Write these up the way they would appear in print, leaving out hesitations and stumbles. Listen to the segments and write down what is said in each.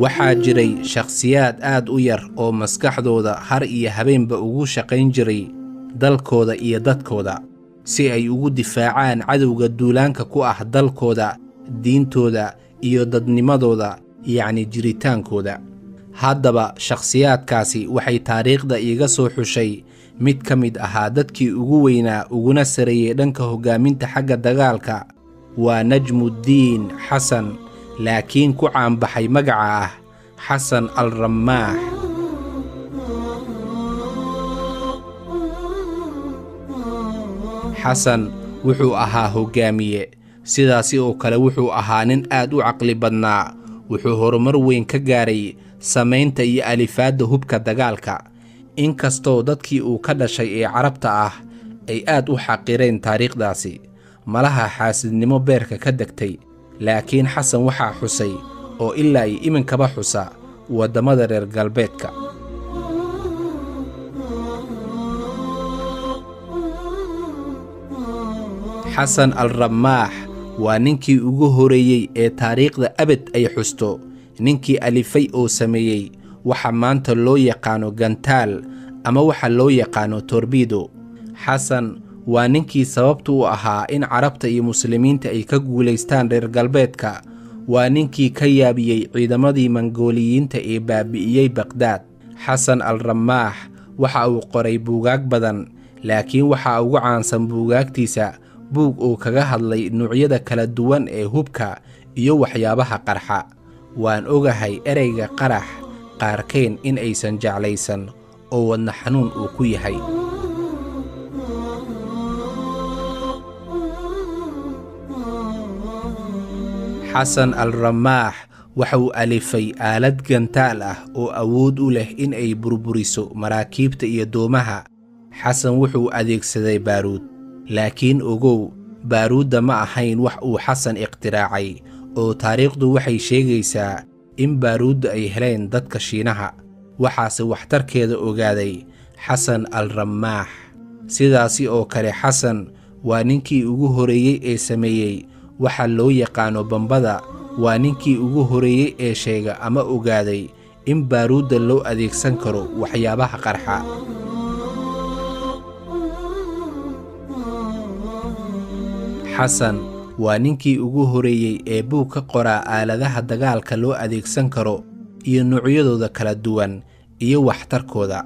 Waxaa jiray shakhsiyaad aad u yar oo maskaxdooda har iyo habeenba ugu shaqayn jiray dalkooda iyo dadkooda si ay ugu difaacaan cadowga duulaanka ku ah dalkooda, diintooda iyo dadnimadooda, yacni jiritaankooda. Haddaba shakhsiyaadkaasi waxay taariikhda iiga soo xushay mid ka mid ahaa dadkii ugu weynaa uguna sareeyey dhanka hoggaaminta xagga dagaalka, waa Najmuddiin Xasan, laakiin ku caanbaxay magaca ah Xasan al Ramaax. Xasan wuxuu ahaa hoggaamiye, sidaasi oo kale wuxuu ahaa nin aad u caqli badnaa. Wuxuu horumar weyn ka gaaray samaynta iyo alifaadda hubka dagaalka, inkastoo dadkii uu ka dhashay ee carabta ah ay aad u xaqireen taariikhdaasi, malaha xaasidnimo beerka ka degtay. Laakiin Xasan waxaa xusay oo ilaa iyo iminkaba xusa waddamada reer galbeedka. Xasan al Ramaax waa ninkii ugu horeeyey ee taariikhda abed ay xusto, ninkii alifay oo sameeyey waxa maanta loo yaqaano gantaal ama waxa loo yaqaano torbido. Xasan waa ninkii sababtu u ahaa in carabta iyo muslimiinta ay ka guulaystaan reer galbeedka. Waa ninkii ka yaabiyey ciidamadii mangooliyiinta ee baabi'iyey Baqhdaad. Xasan al Ramaax waxa uu qoray buugaag badan, laakiin waxaa ugu caansan buugaagtiisa buug uu kaga hadlay nuucyada kala duwan ee hubka iyo waxyaabaha qarxa. Waan ogahay ereyga qarax qaarkeen in aysan jeclaysan oo wadna xanuun uu ku yahay. Xasan al Ramaax waxa uu alifay aalad gantaal ah oo awood u leh in ay burburiso maraakiibta iyo doomaha. Xasan wuxuu adeegsaday baaruud, laakiin ogow, baaruudda ma ahayn wax uu Xasan ikhtiraacay, oo taariikhdu waxay sheegaysaa in baaruudda ay heleen dadka Shiinaha, waxaase waxtarkeeda ogaaday Xasan al Ramaax. Sidaasi oo kale Xasan waa ninkii ugu horeeyey ee sameeyey waxa loo yaqaano bambada. Waa ninkii ugu horeeyey ee sheega ama ogaaday in baaruudda loo adeegsan karo waxyaabaha qarxa. Xasan waa ninkii ugu horeeyey ee buug ka qoraa aaladaha dagaalka loo adeegsan karo iyo noocyadooda kala duwan iyo waxtarkooda.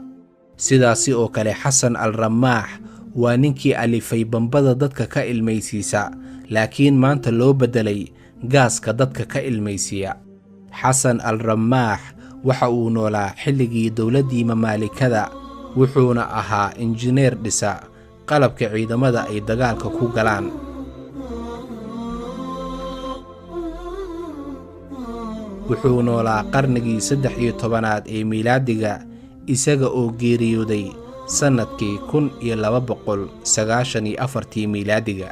Sidaasi oo kale Xasan al Ramaax waa ninkii alifay bambada dadka ka ilmaysiisa, laakiin maanta loo beddelay gaaska dadka ka ilmaysiiya. Xasan al Ramaax waxa uu noolaa xilligii dowladdii mamaalikada, wuxuuna ahaa injineer dhisa qalabka ciidamada ay dagaalka ku galaan. Wuxuu noolaa qarnigii 13aad ee miilaadiga, isaga oo geeriyooday sannadkii 1294-tii miilaadiga.